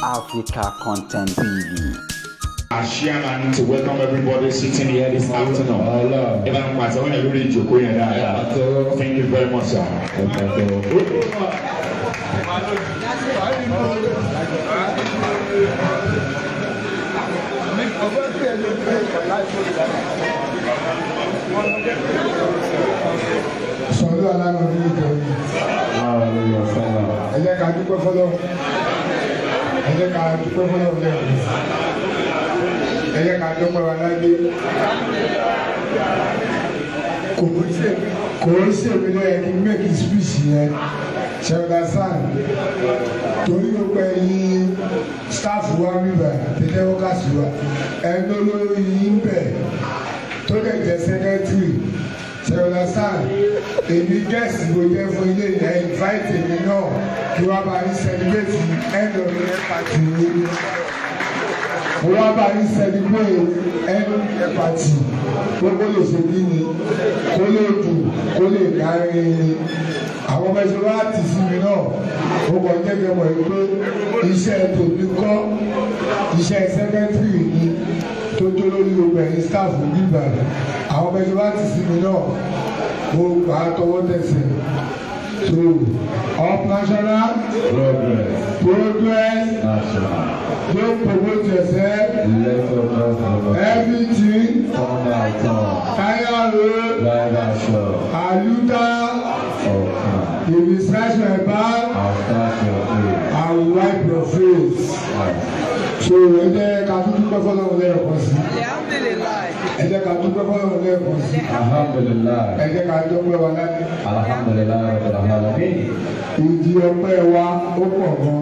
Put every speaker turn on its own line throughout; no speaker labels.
Africa Content TV.
Our chairman to welcome everybody sitting here this afternoon. Ẹ bá ń pàtẹ́wọ́ yẹn lórí ìjókòó yẹn dáadáa. Thank you very much, sir.
Sọlú alága ní ìjọba. Ẹ jẹ́ ká dúpẹ́ fọ́lọ́run. Ẹ jẹ́ ká dúpẹ́ fọ́lọ́run lẹ́yìn. Ẹ jẹ́ ká dúpẹ́ wa láyé. Kò ń ṣèmi lọ́yẹ̀ kí n make speech yẹn. Ṣé understand? Torí ó pẹ́ yín staff wa bíbẹ̀ tẹ́tẹ́ wọ́kàsí wa. Ẹni olórí yín bẹ̀ tó dẹ̀ jẹ́ secretary. Ṣé understand? Èmi guest mo jẹ́ fún ilé yẹn, invite èmi náà kí wọ́n bá yín celebrate end of the year party. Mo wá bá yín celebrate end of the year party. Gbogbo lè ṣe kí ni, kó lè dùn, kó lè dárin ni. Àwọn ọmọ ẹ̀ṣọ́ wá tì sí mi náà, mo kàn jẹ́ kí n mọ̀ pé iṣẹ́ tòbí kọ́, iṣẹ́ secretary ni tó jó lórí gbogbo ẹ̀yin staff bíbà. Àwọn ọmọ ẹ̀ṣọ́ wá tì sí mi náà, mo gbà á tọwọ́ tẹsẹ̀. So, up national
Progress.
Progress.
National.
Don't promote yourself.
Let us promote.
Everything.
Turn by turn.
Tire road.
Driver shop.
Aluta.
Ọ̀kan.
If you scratch my back,
I'll scratch your face.
I will wipe your face. So, ẹ jẹ́ ká tún dúpẹ́ fọ́lọ́run lẹ́ẹ̀kan sí. Ẹ jẹ́ ká dúpẹ́ fọ́lọ́run lẹ́ẹ̀kan sí.
Alhamdulillah.
Ẹ jẹ́ ká dúpẹ́ wa láti.
Alhamdulillah Rabbil Alamin.
Ìdí ọpẹ́ wa ó pọ̀ gan.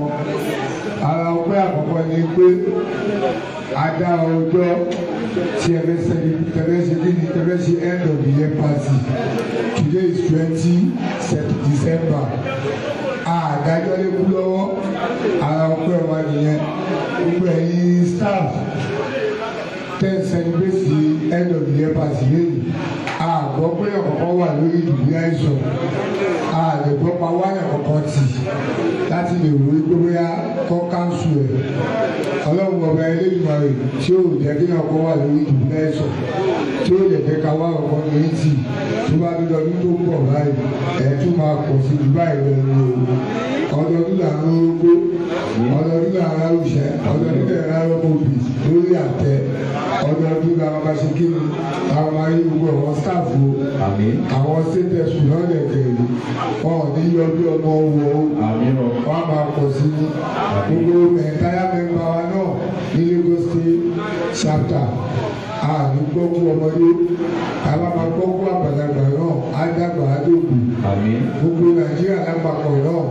Ara ọpẹ́ àkọ́kọ́ ni pé a dá ọjọ́ tí ẹ fẹ́ ṣe kí ni ẹ fẹ́ ṣe end of the year party. Today is 20 December. Àdájọ́ lè kú lọ́wọ́. Ara ọpẹ́ wa nìyẹn. Gbogbo ẹ̀yin staff ten celebrate the end of the year party lẹ́yìn. A gbọ́ pé ọ̀kọ̀ọ̀kan wà lórí ìdùnnú àìsàn. A lè gbọ́ pa wáyà kọ̀ọ̀kan tì láti lè wò ó pé bóyá kọ́ káńsù ẹ̀. Ọlọ́run ọba Elédùmarè tí ó jẹ́ kí ọkọ̀ wà lórí ìdùnnú àìsàn tí ó lè jẹ́ ká wá ọkọ̀ ní tì tó bá dúdú ọdún tó ń bọ̀ báyìí ẹ̀ tún máa pọ̀ sí jù báyìí lọ ní o. Ọdọọdún là ń rógbó, ọdọọdún là ń ráwùṣẹ́, ọdọọdún là ń rárọ́mọbì lórí àtẹ, ọdọọdún là máa ṣe kí ni àwọn máa rí gbogbo àwọn staff o. Àwọn state school náà lè kéré, wọn ò ní yọ bí ọmọ wọ o, wọn á máa pọ̀ sí ní gbogbo entire member wa náà ní Lagos State chapter. Àní gbọ́kú ọmọdé, àbá máa gbọ́kú àgbàlagbà náà, á dàgbà á dògbò. Gbogbo Nàìjíríà lápapọ̀ náà,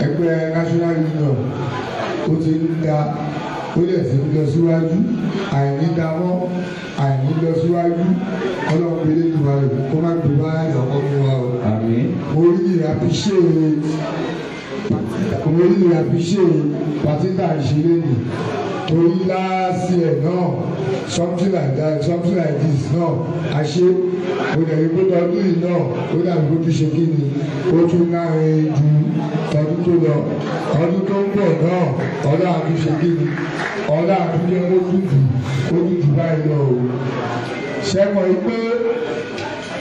ẹgbẹ́ National Union ó ti ń da, ó lè ti ń lọ síwájú, àìní dámọ́, àìní lọ síwájú, Ọlọ́run gbélé ìgbà rẹ̀ kó má gbé bá ìyàwó mi wá o. Mo really appreciate pàtí tá à ń ṣe lónìí. Torí last year náà something like that, something like this náà a ṣe mo dẹ̀ rí pé tọdún yìí náà ó dàbí kó tún ṣe kí ni ó tún láàrin ju tọdún tó lọ. Ọdún tó ń bọ̀ náà ọlá àtúnṣe kí ni ọlá àtúnṣe ó tún jù ó tún jù báyìí lọ o. Ṣé mọ̀ pé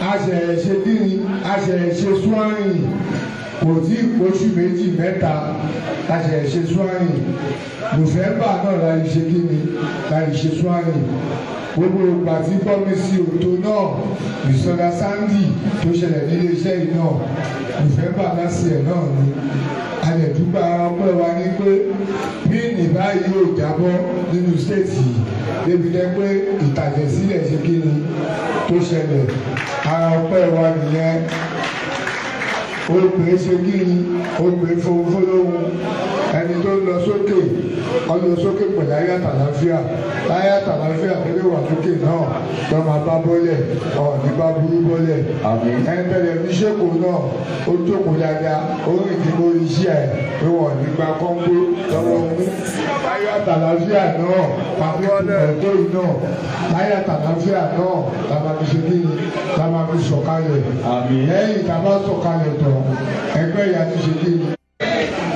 a ṣẹ̀ ṣe kí ni a ṣẹ̀ ṣe swearing kò tí ì pósù méjì mẹ́ta a ṣẹ̀ ṣe swearing. November náà la ṣe kí ni la ṣe swearing. Gbogbo ìgbà tí gbọ́mi sí òtó náà ìsọdá Sandy tó ṣẹlẹ̀ nílé iṣẹ́ yìí náà November last year náà ni. A lè dúpẹ́ ara ọpẹ́ wa ní pé píìnì báyìí yóò jábọ́ nínú stéètì yìí débi jẹ́ pé ìtàjẹ̀sílẹ̀ ṣe kí ni tó ṣẹlẹ̀. Ara ọpẹ́ wa nìyẹn. Ó pè é ṣe kí ni ó pè é fowófólóhùn. Ẹni tó ń lọ sókè ọlọ sókè pẹ̀lú ayé àtàláfíà láyé àtàláfíà tó lè wà sókè náà lọ́ máa bá bọ́lẹ̀ ọ̀ọ́nì bá burú bọ́lẹ̀. Ẹni tẹ̀lé ní ṣèkó náà ó jókòó dáadáa ó rìn ní mórí iṣẹ́ ẹ̀ pé wọ́n ní gba kọ́ńgó lọ́wọ́ mú. Láyé àtàláfíà náà pàtó ẹ̀kọ́ yìí náà láyé àtàláfíà náà la máa fi ṣe kí ni la máa fi sọ̀kalẹ̀. Lẹ́yìn tá a bá sọ̀kalẹ̀ tán ẹgbẹ́ ìyá ti ṣe kí ni.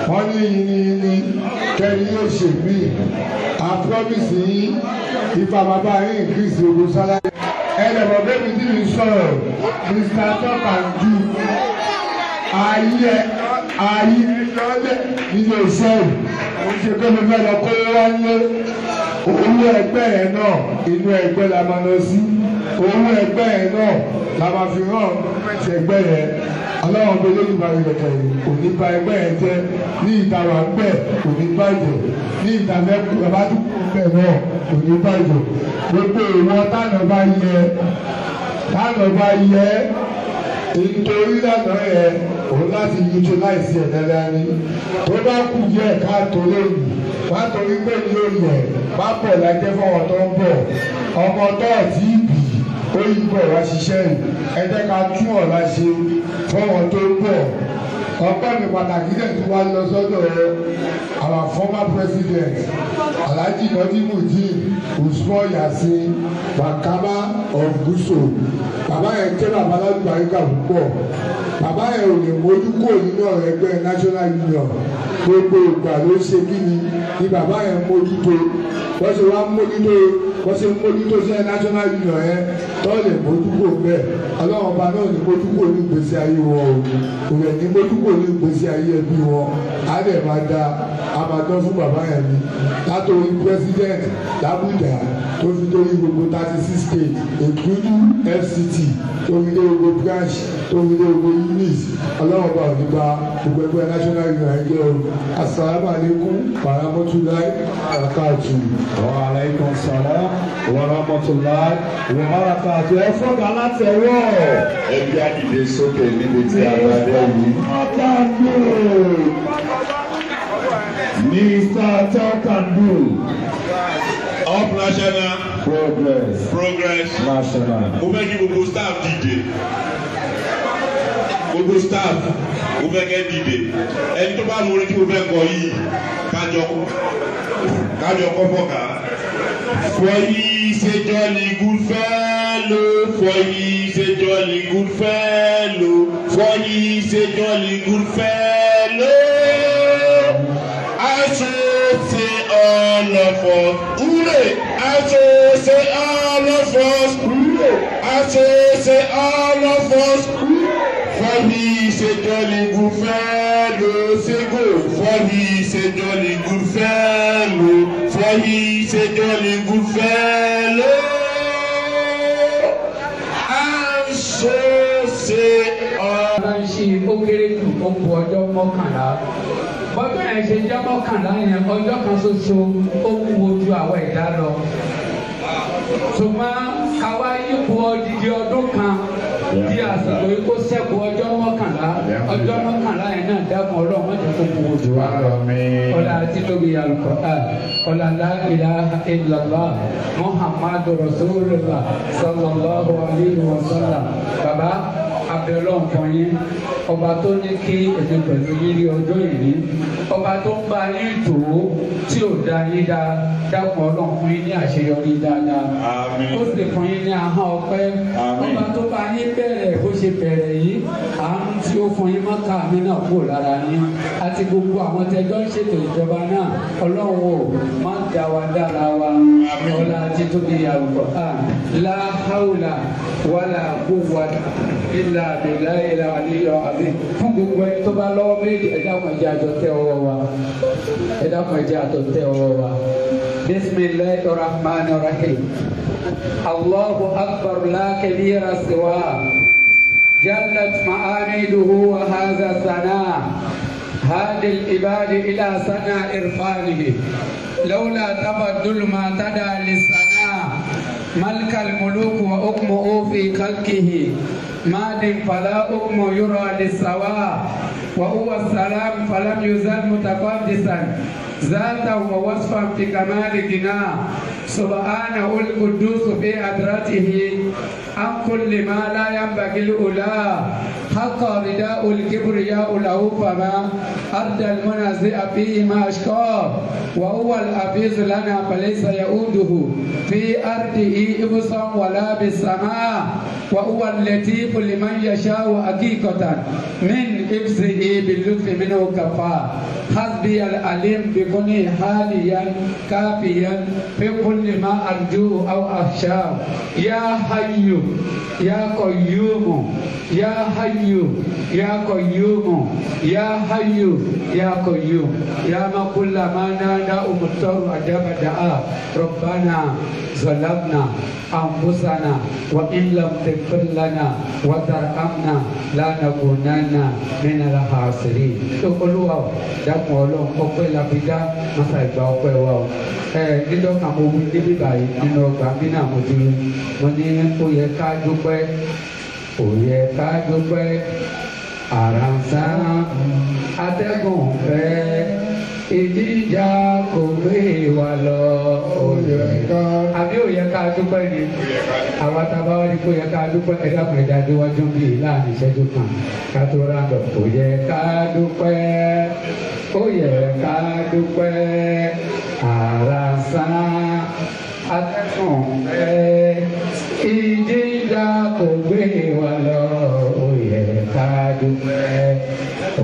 Wọ́n ní yìnyín kẹ́ni yóò ṣe mí. I promise yín ifá bàbá yín increase owó salary. Ẹ̀ẹ́dẹ̀bọ̀ bẹ́ẹ̀ tí mi sọ̀rọ̀ Mr. Talk and Do ayé ayé lọ́lẹ̀ nínú iṣẹ́ yìí. Mo ṣe pé mo fẹ́ lọ kó wá ní owó ẹgbẹ́ yẹn náà inú ẹgbẹ́ la máa lọ sí. Owó ẹgbẹ́ yẹn náà la máa fi hàn ti ẹgbẹ́ yẹn. Ọlọ́run bẹ lórí ìbára ìrẹ̀kẹ̀ yìí kò ní ba ẹgbẹ́ yẹn jẹ́ ní ìta wà ń bẹ̀ kò ní bàjẹ́ ní ìta mẹ́kù bàbá tó kù bẹ̀ náà kò ní bàjẹ́. Gbogbo ìwọ tánà bá yẹ tánà bá yẹ nítorí lànà yẹn òun láti utilize ẹ̀ dáadáa ni tó bá kù díẹ̀ káàtó lónìí wá torí pé ní òye má bọ̀ lájẹ́ fọwọ́ tó ń bọ̀ ọmọ tó ọ̀tí ìbí ó yí bọ̀ wá ṣiṣẹ́ yìí ẹ jẹ́ ká tún ọ̀la ṣe fọwọ́ tó ń bọ̀. Ọpẹ́ mi pàtàkì dẹ̀ tí wàá lọ sọ́dọ̀ our former president Alhaji Nodimuddin Usman Yasin Bakama of Gusau. Bàbá yẹn jẹ́ bàbá alálùbáríkà púpọ̀. Bàbá yẹn ò lè mójú kúrò nínú ọ̀rọ̀ ẹgbẹ́ National Union. Gbogbo ìgbà ló ṣe kí ni ni bàbá yẹn mójútó. Wọ́n ṣe wá mójútó wọ́n ṣe mójútó sí National Union yẹn tó lè mójú kúrò bẹ́ẹ̀. Ọlọ́run ọba náà ní mójú kúrò ní ìgbésí ayé wọn o. Kò rẹ̀ ní mójú kúrò ní ìgbésí ayé ẹbí wọn. Á dẹ̀ máa da àmàdán fún bàbá yẹn ni. Látòrí president l'Abuja tó fi dórí gbogbo 36 states including FCT tó fi dé gbogbo branch tó fi dé gbogbo unit. Ọlọ́run ọba ò ní ba gbogbo ẹgbẹ́ National Union jẹ́ o. Assalamu alaikum warahmatullahi wabarakatuh.
Wa alaikum salam wa rahmatullahi wa barakatuh. Ẹ fọ́gà láti ẹ̀wọ̀. Ẹgbẹ́ àdìdè sókè níbi tí a bá dé yìí. Mr. Talk and Do.
Up National
Progress.
Progress
National.
Mo fẹ́ kí gbogbo staff dìde. Gbogbo staff mo fẹ́ kẹ́ dìde. Ẹni tó bá mú orin tí mo fẹ́ kọ yìí kájọ kọ́ fọ́gà. For he is a jolly good fellow, for he is a jolly good fellow, for he is a jolly good fellow. I should say all of us, hooray! I should say all of us, hooray! I should say all of us, hooray! For he is a jolly good fellow, say go. For he is a jolly good fellow, for he is a jolly good fellow. And so say all.
Bá ń ṣe ó kéré jù ó kù ọjọ́ mọ́kànlá. Bọ́dún yẹn ṣe jẹ́ mọ́kànlá yẹn ọjọ́ kan ṣoṣo ó kú ojú àwọn ẹ̀dá lọ. Ṣùgbọ́n káwá yípo odidi ọdún kan di àsìkò yìí kó ṣẹ́kù ọjọ́ mọ́kànlá. Ọjọ́ mọ́kànlá yẹn náà dákun Ọlọ́run má jẹ́ kó kú ojú wa. Ọlá àti tóbi Al-Qur'an, ọlá la ilaha illallah, Muhammadu Rasulullah sallallahu alayhi wa sallam. Bàbá abẹ́lọ́ nǹkan yín, ọba tó ní kí èmi pẹ̀lú yín rí ọjọ́ ìní, ọba tó ń bá yín tò ó tí ò dá yín dá, dákun Ọlọ́run fún yín ní àṣeyọrí dáadáa. Ó sì fún yín ní ahọ́n ọpẹ́. Ọba tó bá yín bẹ̀rẹ̀ bó ṣe bẹ̀rẹ̀ yìí, àánú tí ó fún yín mọ́ká mi náà kúrò lára yín. Àti gbogbo àwọn tẹjọ́ ń ṣètò ìjọba náà, Ọlọ́run ò má dá wa dára wa. Ọlá títóbi Al-Qur'an, la hawla wala quwwata illa billahi al-aliyyil azim. Fún gbogbo ẹni tó bá lọ́wọ́ méjì, ẹ dákun ẹ jẹ́ àjọ tẹ ọwọ́ wa. Ẹ dákun ẹ jẹ́ àjọ tẹ ọwọ́ wa. Bismillahir rahmanir rahim. Allahu akbar la kabira siwa. Jallat ma'amiduhu wa hadha sana. هادي العباد إلى سنة إرفانه. لولا تفضل ما تدعى للسناء. ملك الملوك وحكمه في خلقه. ماد فلا حكم يرى للسواء. وهو السلام فلم يزل متقدسا ذاتا ووصفا في كمال جناه. سبحانه القدوس في حضرته عن كل ما لا ينبغي الأولى. حق رداء الكبرياء له فما أدى المنازع فيه ما أشقاه وهو الحفيظ لنا فليس يؤوده في أرضه إبصا ولا بالسماء وهو اللطيف لمن يشاء حقيقة من حفظه باللطف منه كفاه حسبي العليم بكوني حاليا كافيا في كل ما أرجوه أو أخشاه يا حي يا قيوم يا حي يا قيوم يا حي يا قيوم يا ما كل ما نادى مضطر أجاب دعاء ربنا ظلمنا أنفسنا وإن لم تغفر لنا وترحمنا لنكونن من الخاسرين. Olúwa o, dákun Ọlọ́run, ọpẹ́ la fi dá masa ìgbà ọpẹ́ wa o. Níjọ́ kan mo wí níbí báyìí nínú ọgbà mi náà mo ti rí mo ní ó yẹ ká dúpẹ́, ó yẹ ká dúpẹ́, àràǹsán atẹ́gùn fẹ́ ìdíjà kò gbé wa lọ. Àbí ó yẹ ká dúpẹ́ ni? Àwa tá a bá wá ní kó yẹ ká dúpẹ́, ẹ̀dá kan ẹ̀dá déwájú bí láàrin ìṣẹ́jú kan ká tó ráńdọ̀. Ó yẹ ká dúpẹ́, ó yẹ ká dúpẹ́, àràǹsán atẹ́gùn fẹ́ ìdíjà kò gbé wa lọ. Ó yẹ ká dúpẹ́,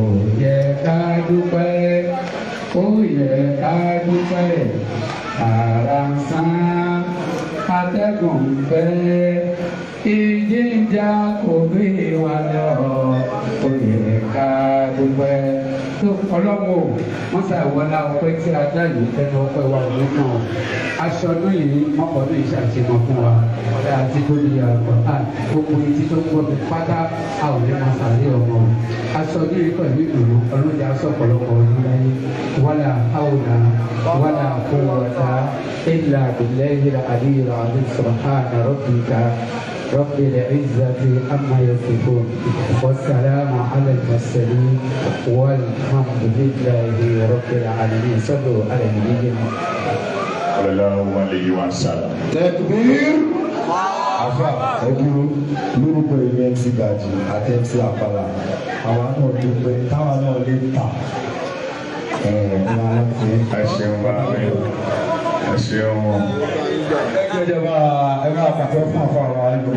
ó yẹ ká dúpẹ́, ó yẹ ká dúpẹ́, àràǹsán atẹ́gùn fẹ́ ìjìjà kò gbé wa lọ. Ó yẹ ká dúpẹ́. Tó Ọlọ́run o, wọ́n ṣàìwọlá ọpẹ́ tí a dá yìí, ẹnu ọpẹ́ wa ò ní kàn ọ́. Aṣọ ọdún yìí mọ́kànlá yìí ṣàṣemọ fún wa. Ọ̀rẹ́ àti tóbi àgbọ̀n gbogbo etí tó ń gbọ́ mi pátá a ò ní máa sàlẹ̀ ọmọ o. Aṣọ ọdún yìí pẹ̀lú ìdùnnú ọlọ́jà aṣọ ọ̀pọ̀lọpọ̀ ọdún láyé. Wàlà àwòrán wàlà quwwata illa billahi al-aliyyil azim. Subhana rabbika rabbil izzati amma yasifun wassalamu ala al-mursalin walhamdulillahi rabbil alamin. Sallu ala nabiyyina
Sallallahu alayhi wa sallam.
Takbir.
Afa ẹdúró lórúkọ èmi MC Gaji àti MC Apala, àwa náà dúpẹ́ táwa náà lè tà.
Ẹ ṣeun bá mi, ẹ ṣeun.
Ẹ jẹ́ bá ẹ bá pàtó fún àfọ àwọn àlejò.